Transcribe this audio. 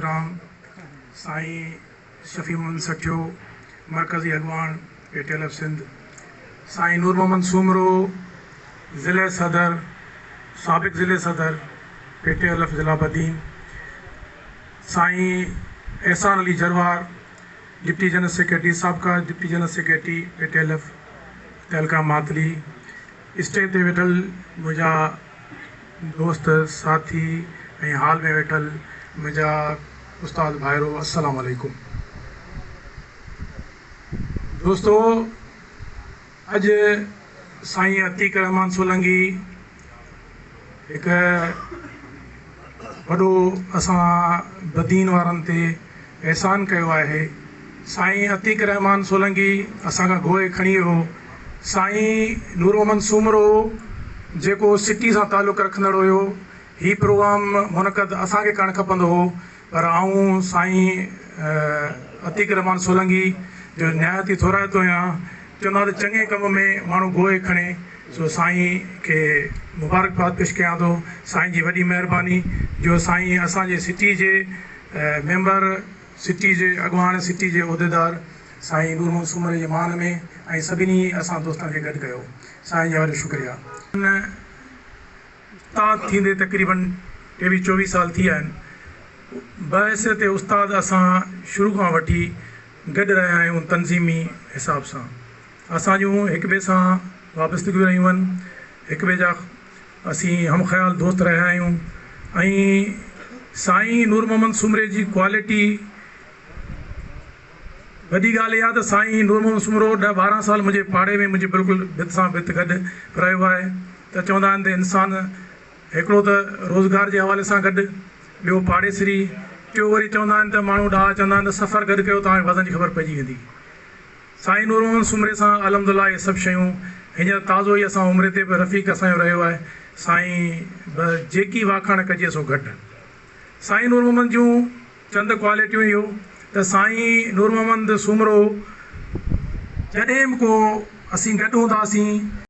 ڪرام سائين شفيع محمد سٺيو مرڪزي اڳواڻ P T L F Sindh, سائين نور محمد سومرو ضلعي صدر سابق ضلعي صدر پي ٽي ايل ايف ضلع بدين، سائين Ehsan Ali Jarwar deputy general secretary سابقه deputy general secretary P T L F تعلقه ماتلي، اسٽيج تي ويٺل منهنجا دوست ساٿي ۽ هال ۾ ويٺل منهنجا استاد ڀائرو السلام عليڪم. دوستو اڄ سائين عتيق الرحمان سولنگي هڪ وڏو اسان بدين وارن تي احسان ڪيو آهي. سائين عتيق الرحمان سولنگي اسان کان گوء کڻي ويو. سائين نور محمد سومرو جيڪو سٽي سان تعلق رکندڙ هيو هي پروگرام منعقد اسان کي ڪرڻ کپندو هو پر آئون سائين عتيق الرحمان سولنگي جو نهايت ئي ٿورائتو آهيان. چوندا ته چڱي ڪم ۾ ماڻهو گوء کڻي سو سائين کي مبارڪباد پيش ڪيان ٿو. سائين جي وڏي مهرباني جو سائين اسان جي سٽي جي ميمبر، سٽي جي اڳواڻ، سٽي جي عهديدار سائين نور محمد سومري جي مان ۾ ۽ سڀني اسان دوستن کي گڏ ڪيو. سائين جا وڏو شڪريا. استاد ٿيندي تقريبن ٽيويهه چوويهه سال ٿي ويا آهن. بحيثيت استاد اسان شروع کان وٺي گڏ رهيا آهيون تنظيمي حساب سان اسان جون هڪ ٻئي سان وابستگيون رهيون آهن هڪ ٻئي جا اسين هم خيال دوست رهيا آهيون ۽ سائين نور محمد سومري جي ڪوالٽي وڏي ڳالهه اها ته سائين نور محمد سومرو ڏهه 12 سال منهنجي پاڙي ۾ منهنجي بلڪل ڀت سان ڀت گڏ رهيو آهي ته چوندا آهن ته انسان هڪڙو ته روزگار جي حوالي سان گڏ، ٻيو پاڙيسري، ٽيو وري چوندا آهن ته ماڻهو ڏاها چوندا آهن ته سفر گڏ ڪيو توهان کي وزن جي خبر پئجي ويندي. سائين نور محمد سومري سان الحمدالله اهي سڀ شيون هينئر تازو ئي اسان عمري تي به رفيق اسان جو رهيو آهي سائين به جيڪي واکاڻ ڪجي سو گهٽ. سائين نور محمد جون چند ڪوالٽيون اهو ته سائين نور محمد سومرو جڏهن به ڪو اسين گڏ هونداسين.